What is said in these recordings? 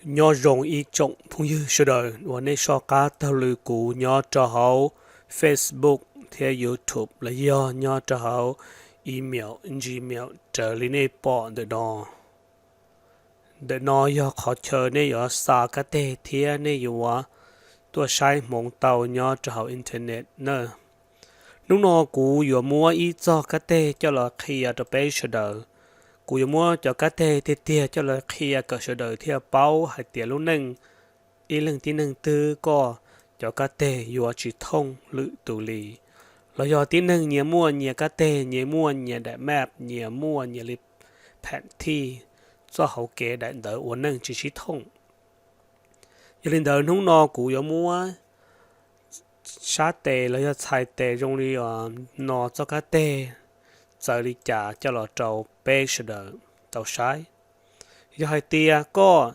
Nyob zoo ib tsoom phooj ywg sawv daws uas nej soj qab taug lw kuv nyob rau hauv Facebook thiab YouTube los yog nyob rau hauv email, Gmail raws li nej pom ntawm no. Ntawm no yog qhov chaw nej yuav xa kab teg thiab nej yuav tuaj saib hmoov tau nyob rau hauv internet na. Hnub no kuv yuav muab ib txog kab teg coj los qhia rau peb sawv daws. Kuv yuav muab cov kab teg tiag tiag coj los qhia kom sawv daws thiaj paub hais tias lub neej ib leeg tib neeg twg koj cov kab teg yuav tsis thooj lwm tus li. Los yog tib neeg nyias muaj nyias kab teg, nyias muaj nyias daim map, nyias muaj nyias li pheem thij txoj hauv kev daim ntawv ua neej tsis sib thooj. Yog li ntawd hnub no kuv yuav muab sab tes los yog txhais tes zoo li no txoj kab teg txawv li cas coj los rau peb sawv daws tau saib. Yog hais tias koj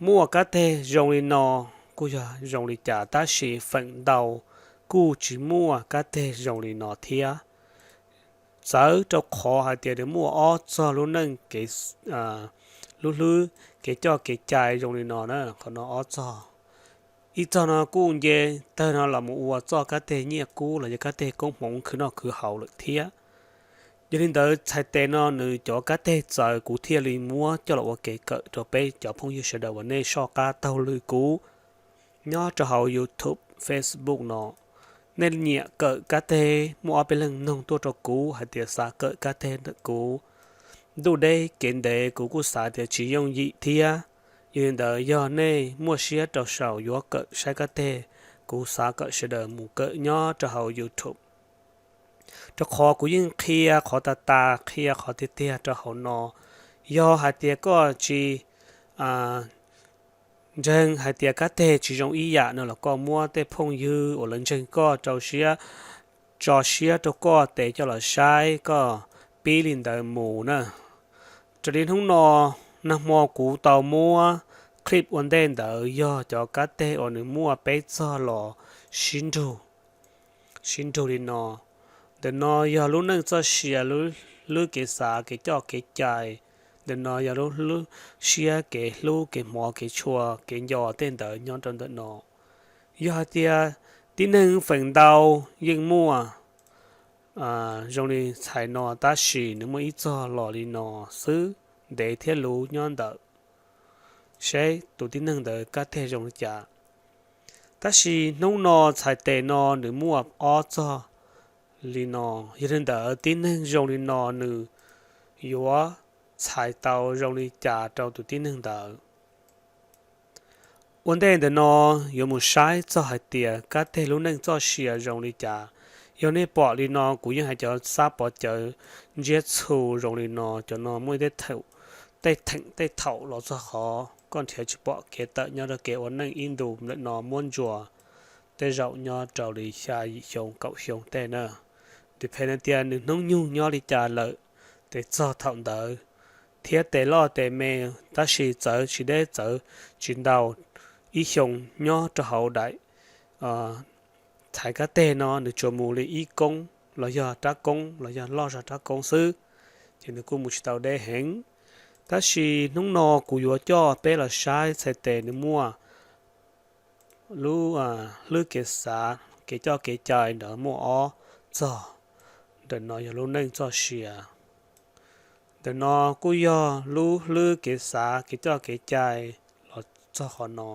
muaj kab teg zoo li no kuj yog zoo li cas, tab sis feem ntau kuj tsis muaj kab teg zoo li no thiab. Txawv rau qhov hais tias nws muaj ob txog lub neej kev, lub hlwb kev coj kev cai zoo li no na, qhov no ob txog. Ib txog no kuj nce tawg no los mus ua txoj kab teg nyiaj kub los yog kab teg koob hmoov khwv noj khwv haus lawm thiab. Yog li ntawd txhais tes no nws cov kab teg txawv kuv thiaj li muab coj los ua kev kawm rau peb cov phooj ywg sawv daws uas nej soj qab taug lw kuv nyob rau hauv YouTube, Facebook no. Nej nyiam kawm kab teg, muaj ob peb leeg noog tuaj rau kuv hais tias xav kawm kab teg ntawm kuv. Ntuj deb kev ntev kuv kuj xav tias tsis yooj yim thiab. Yog li ntawd yog nej muaj siab rau saum yuav kawm saib kab teg, kuv xav kom sawv daws mus kawm nyob rau hauv YouTube. Rau qhov kuv yeej qhia qhov tas tas, qhia qhov tiag tiag rau hauv no. Yog hais tias koj tsis ntseeg hais tias kab teg tsis zoo ib yam no los koj muab tej phooj ywg uas lawv ntseeg koj rau siab, tso siab rau koj tes coj los saib, koj pib li ntawd mus na. Raws li hnub no, nag hmo kuv tau muab clip ua ntej ntawd yog cov kab teg uas nws muaj peb txog los sib nrug, sib nrug li no. Ntawm no yog lub neej txoj sia, lub kev xav, kev coj kev cai. Ntawm no yog lub siab, kev hlub, kev hmov, kev tshua, kev nco tej ntawd nyob rau ntawm no. Yog hais tias tib neeg feem ntau yeej muaj zoo li txhais no, tab sis nws muaj ib txog los li no xwb, ntev thiab luv nyob ntawm seb tus tib neeg ntawd kab teg zoo li cas. Tab sis hnub no txhais tes no nws muaj ob txog li no. Yog li ntawd tib neeg zoo li no nws yuav txhais tau zoo li cas rau tus tib neeg ntawd? Ua ntej ntawm no yuav mus saib txog hais tias kab teg lub neej txoj sia zoo li cas. Yog nej pom li no kuv yeej hais cov xab pov cawv ntsiab txhu zoo li no, cov no muaj tej theem tej thaum los txog qhov koj nrhiav tsis pom kev tawm nyob rau kev ua neej ib ntus ntawm no muab ntsuas tej zaum nyob rau li xya yim xyoo kaum xyoo tej na. Depend tias nws hnub nyoog nyob li cas lawm, tes txog thaum ntawd thiab tes loj tes me, tab sis txawv tsis deb txawv tsis ntau, ib xyoo nyob rau hauv daim txhais kab teg no nws tsuas mus li ib koob los yog rab koob los yog loj zog rab koob xwb, ces nws kuj mus tsis tau deb heev. Tab sis hnub no kuv yuav coj peb los saib txhais tes nws muaj lub hlwb kev xav, kev coj kev cai ntawd muaj ob txog. Ntawm no yog lub neej txoj sia. Ntawm no kuj yog lub hlwb kev xav, kev coj kev cai los txog qhov no,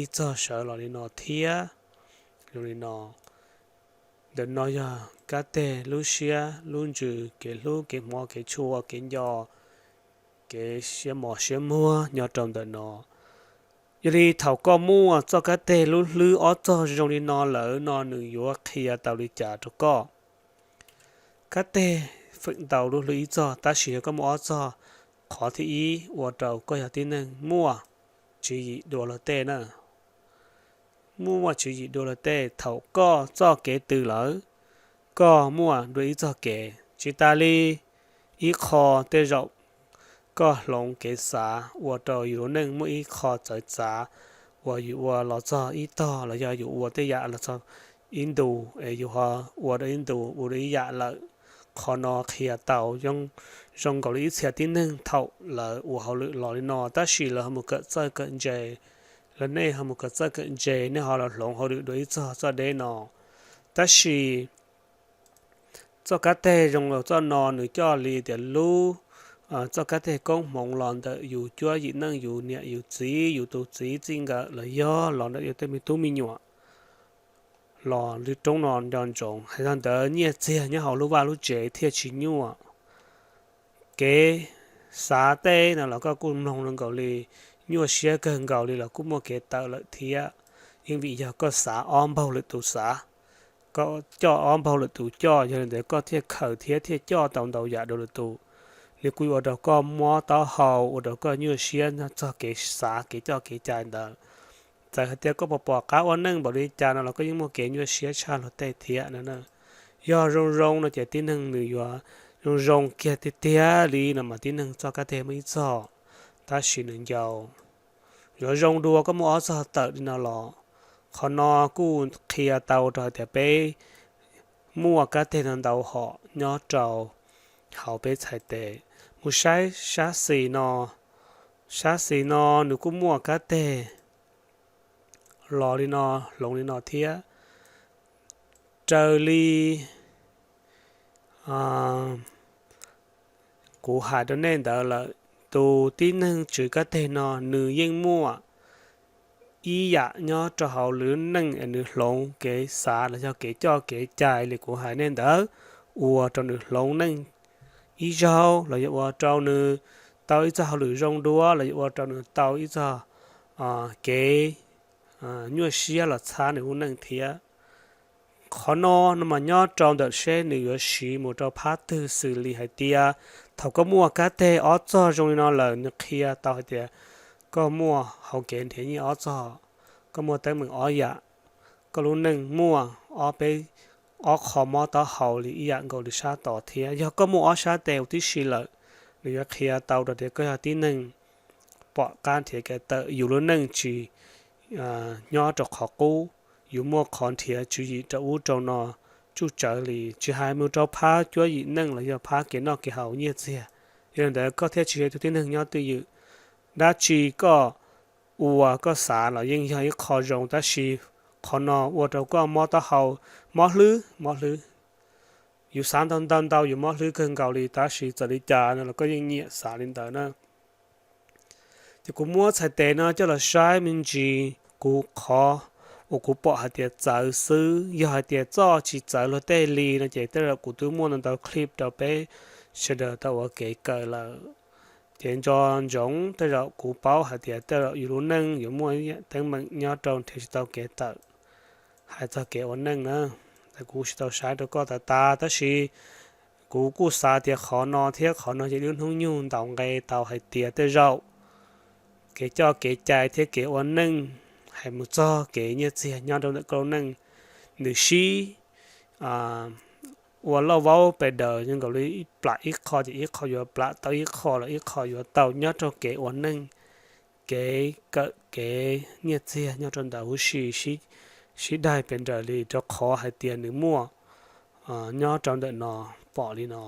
ib txog sawv los li no thiab zoo li no. Ntawm no yog kab teg lub siab lub ntsws, kev hlub kev hmov kev tshua kev nco, kev siab mos siab muag nyob rau ntawm no. Yog li thaum koj muaj txoj kab teg lub hlwb ob txog zoo li no lawm no nws yuav qhia tau li cas rau koj? Kab teg feem ntau lub hlwb ib txog, tab sis yog koj muaj ob txog, qhov thib ib ua rau koj yog tib neeg muaj tswv yim dua luag tej na. Muaj tswv yim dua luag tej, thaum koj txoj kev tws lawm, koj muaj dua ib txog kev. Tsis tas li, ib qho tej zaum koj hloov kev xav ua rau yus lub neej muaj ib qho txawv txav uas yus ua los txog ib tog los yog yus ua tej yam los txog ib ntus es yus ho ua dua ib ntus ua dua ib yam lawm. Qhov no qhia tau yooj zoo nkaus li ib txhia tib neeg thaum lawv ua hauj lwm los li no, tab sis lawv ho mus kawm txawj kawm ntse, lawv nej ho mus kawm txawj kawm ntse, nej ho los hloov hauj lwm dua ib txog txoj deb no. Tab sis txoj kab teg zoo los txoj no nws coj li tias lub txoj kab teg koob hmoov los ntawm yus cuab yim neej, yus niam yus txiv, yus tus txiv txij nkawm los yog los ntawm yus tej me tub me nyuam los lub roob no nco ntsoov. Hais txog ntawd nyiaj txiag nyob hauv lub vaj lub tsev thiaj tsis nyuaj. Kev xav tej no los koj kuj mloog zoo nkaus li nyuaj siab kawg nkaus li los kuj muaj kev tawm lawm thiab. Yeej vim yog koj xav ob npaug lwm tus xav, koj coj ob npaug lwm tus coj, yog li ntawd koj thiaj khaws thiab thiaj coj tau ntau yam dua lwm tus. Nws kuj yuav ua rau koj mob taub hau, ua rau koj nyuaj siab txog kev xav kev coj kev cai ntawd. Txawm hais tias koj puas pom qab ua neej npaum li cas no los koj yeej muaj kev nyuaj siab tshaj luag tej thiab no. Yog zoo zoo no ces tib neeg nws yuav zoo zoo kiag tiag tiag li no mas tib neeg txoj kab teg muaj ib txog, tab sis nws ncau. Yuav zoo dua koj muaj ob txog tawm li no los. Qhov no kuj qhia tau rau hais tias peb muaj kab teg no ntau hom nyob rau hauv peb txhais tes. Mus saib sab xis no, sab xis no nws kuj muaj kab teg los li no, hloov li no thiab. Raws li kuv hais rau nej ntawd lawm, tus tib neeg tswv kab teg no nws yeej muaj ib yam nyob rau hauv lub neej es nws hloov kev xav los yog kev coj kev cai li kuv hais nej ntawd, ua rau nws hloov neej ib zaug los yog ua rau nws tau ib txoj hauj lwm zoo dua los yog ua rau nws tau ib txoj kev nyuaj siab los txhab nws lub neej thiab. Qhov no no mas nyob rau ntawm seb nws yuav siv mus rau phab twg, xws li hais tias thaum koj muaj kab teg ob txog zoo li no lawm nws qhia tau hais tias koj muaj hau kev nrhiav nyiaj ob txog, koj muaj teeb meem ob yam, koj lub neej muaj ob peb, ob qho mob taub hau li ib yam nkaus li sab tod thiab. Yog koj muaj ob sab tes huv tib si lawm, nws yuav qhia tau rau tias koj yog tib neeg pom qab nrhiav kev tawm yus lub neej tsis nyob rau qhov qub, yus muaj qhov nrhiav tswv yim rau ub rau no tsuj tsawv li, tsis hais mus rau phab cuab yim neej los yog phab kev noj kev haus nyiaj txiag. Yog li ntawd koj thiaj tsis yog ib tug tib neeg nyob twj ywm. Dab tsi koj ua koj xav los yeej yog ib qho zoo, tab sis qhov no ua rau koj mob taub hau, mob hlwb, mob hlwb. Yus xav ntau ntau ntau yus mob hlwb kawg nkaus li, tab sis txawm li cas no los koj yeej nyiam xav li ntawd na. Ces kuv muab txhais tes no coj los saib me ntsis, kuv qhov uas kuv pom hais tias txawv xwb, yog hais tias txoj tsis txawv luag tej li no ces tej zaum kuv twb muaj ntau ntau clip rau peb sawv daws tau ua kev kawm lawm. Ces nco ntsoov, tej zaum kuv paub hais tias tej zaum yus lub neej yuav muaj teeb meem nyob rau nrhiav tsis tau kev tawm. Hais txog kev ua neej na, kuv tsis tau saib rau koj tas tas, tab sis kuv kuj xav tias qhov no thiab qhov no yog ib lub hnub nyoog ntaus nqe tau hais tias tej zaum kev coj kev cai thiab kev ua neej, hais mus txog kev nyiaj txiag nyob rau ntawm koj lub neej, nws sib ua lauj vaub pes daws zoo nkaus li plam ib qho ces ib qho yuav plam tau ib qho los ib qho yuav tau nyob rau kev ua neej, kev kawm kev nyiaj txiag nyob rau ntawd huv si, sib daig pes daws li rau qhov hais tias nws muaj nyob rau ntawm no pom li no.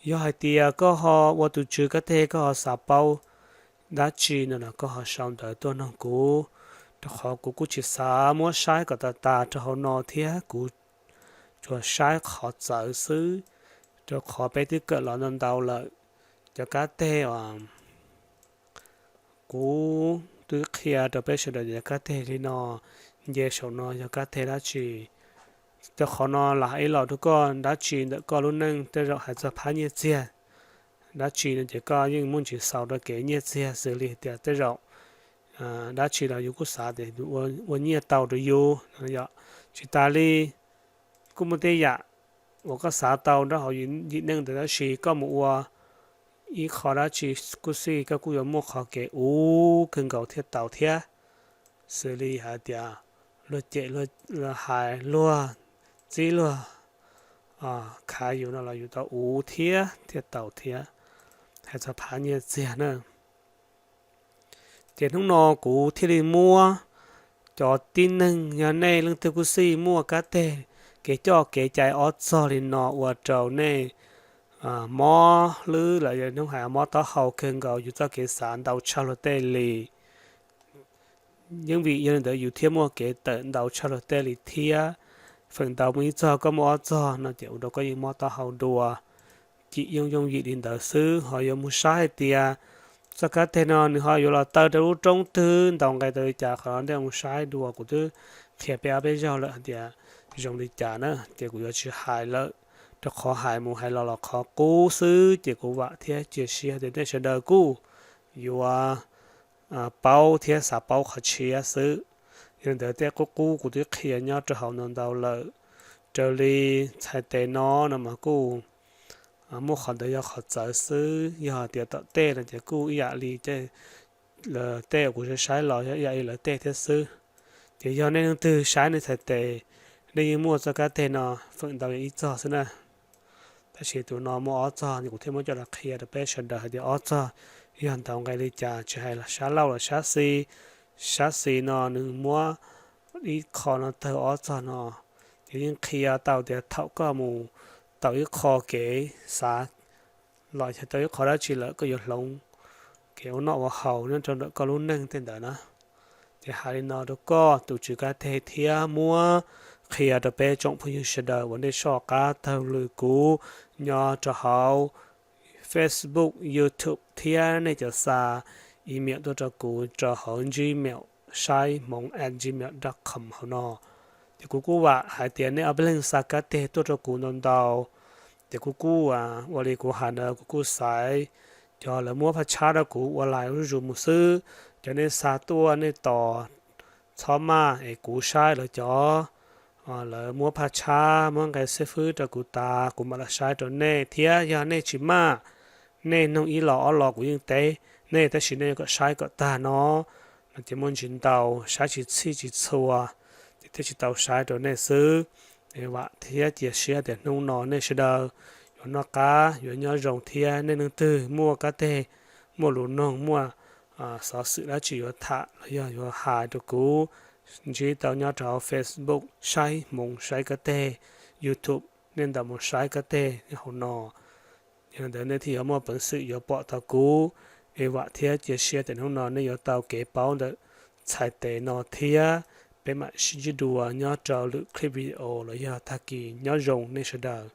Yog hais tias koj ho ua tus tswv kab teg koj ho xav paub dab tsi no los koj ho sau ntawv tuaj noog kuv, rau qhov kuv kuj tsis xav muab saib kom tas tas rau hauv no thiab, kuv tsuas saib qhov txawv xwb, rau qhov peb twb kawm los ntau ntau lawm. Cov kab teg os, kuv twb qhia rau peb sawv daws cov kab teg li no, nce saum no yog kab teg dab tsi. Rau qhov no lam hais ib los rau koj, dab tsi ntawm koj lub neej tej zaum hais txog phab nyiaj txiag dab tsi no ces koj yeej muaj ntsis xaus rau kev nyiaj txiag, xws li tias tej zaum dab tsi los yus kuj xav tias ua nyiaj tau rau yus. Tsis tas li, kuj muaj tej yam uas koj xav tau nrog hauv yim neej ntawd, tab sis koj mus ua ib qho dab tsi kuj xij koj kuj yuav muaj qhov kev uv kawg nkaus thiaj tau thiab. Xws li hais tias luag cem, luag hais, luag txib, luag khav yus no los yus tau uv thiab thiaj tau thiab. Hais txog phab nyiaj txiag na. Ces hnub no kuv thiaj li muab cov tib neeg, yog nej leej twg kuj xij muaj kab teg kev coj kev cai ob txog li no ua rau nej mob hlwb los yog hnub hais mob taub hau kawg nkaus yus txoj kev xav ntau tshaj luag tej li. Yeej vim yog li ntawd yus thiaj muaj kev tawm ntau tshaj luag tej li thiab. Feem ntau muaj ib txog koj muaj ob txog no ces ua rau koj yeej mob taub hau dua. Cim yooj yooj yim li ntawd xwb, ho yuav mus saib hais tias txoj kab teg no nws ho yuav los taw rau lub roob twg ntau nqe tau li cas, qhov no ntej mus saib dua, kuv twb qhia peb ob peb zaug lawm hais tias zoo li cas na, ces kuv yuav tsis hais lawm, rau qhov hais mus hais los los qhov qub xwb. Ces kuv vam thiab cia siab hais tias nej sawv daws kuj yuav paub thiab xav paub qhov tshiab xwb. Yog li ntawd tej qub qub kuv twb qhia nyob rau hauv ntau ntau lawm. Raws li txhais tes no no mas kuj muaj qhov ntawd yog qhov txawv xwb, yog hais tias tom tej no ces kuj ib yam li tej uas kuv saib los yog ib yam li lawv tej thiab xwb. Ces yog nej leej twg saib nej txhais tes, nej yeej muaj txoj kab teg no feem ntau yog ib txog xwb na. Tab sis tus no muaj ob txog, kuv thiaj muab coj los qhia rau peb sawv daws hais tias ob txog yog ntau nqe li cas, tsis hais sab laug los sab xis. Sab xis no nws muab ib qho no tawg ob txog no, ces yeej qhia tau tias thaum koj mus tau ib qho kev xav los yog tau ib qho dab tsi lawm koj yuav hloov kev ua noj ua haus nyob rau ntawm koj lub neej tej ntawd na. Ces hais li no rau koj tus tswv kab teg thiab muab qhia rau peb tsoom phooj ywg sawv daws uas nej soj qab taug lw kuv nyob rau hauv Facebook, YouTube thiab nej cov xa email tuaj rau kuv rau hauv Gmail saib hmoov at gmail dot com hauv no. Ces kuv kuj vam hais tias nej ob peb leeg xa kab teg tuaj rau kuv ntau ntau. Ces kuv kuj ua li kuv hais ntawd kuv kuj xaiv cov lawv muab phaj tshab rau kuv ua lais zuj zus mus xwb. Cov nej xa tuaj nej tos txhob maj es kuv saib lawv cov, lawv muab phaj tshab muab nqe xib fwb rau kuv tas kuv mam los saib rau nej thiab. Yog nej tsis maj, nej noog ib los ob los kuv yeej teb nej, tab sis nej yuav kom saib kom tag no no ces muaj ntsis ntau, saib tsis txhij tsis txhua, ces thiaj tsis tau saib rau nej xwb. Vam thiab cia siab tias hnub no nej sawv daws yuav noj qab yuav nyob zoo thiab. Nej leej twg muaj kab teg, muaj lus noog, muaj xov xwm dab tsi yuav tham los yog yuav hais rau kuv, ntsib tau nyob rau hauv Facebook saib hmoov saib kab teg, YouTube nej ntawm mus saib kab teg hauv no. Yog li ntawd nej thiaj yuav muaj peev xwm yuav pom tau kuv. Es vam thiab cia siab tias hnub no nej yuav tau kev paub ntawm txhais tes no thiab. Peb mam sib ntsib dua nyob rau lwm clip video los yog tag kis. Nyob zoo nej sawv daws.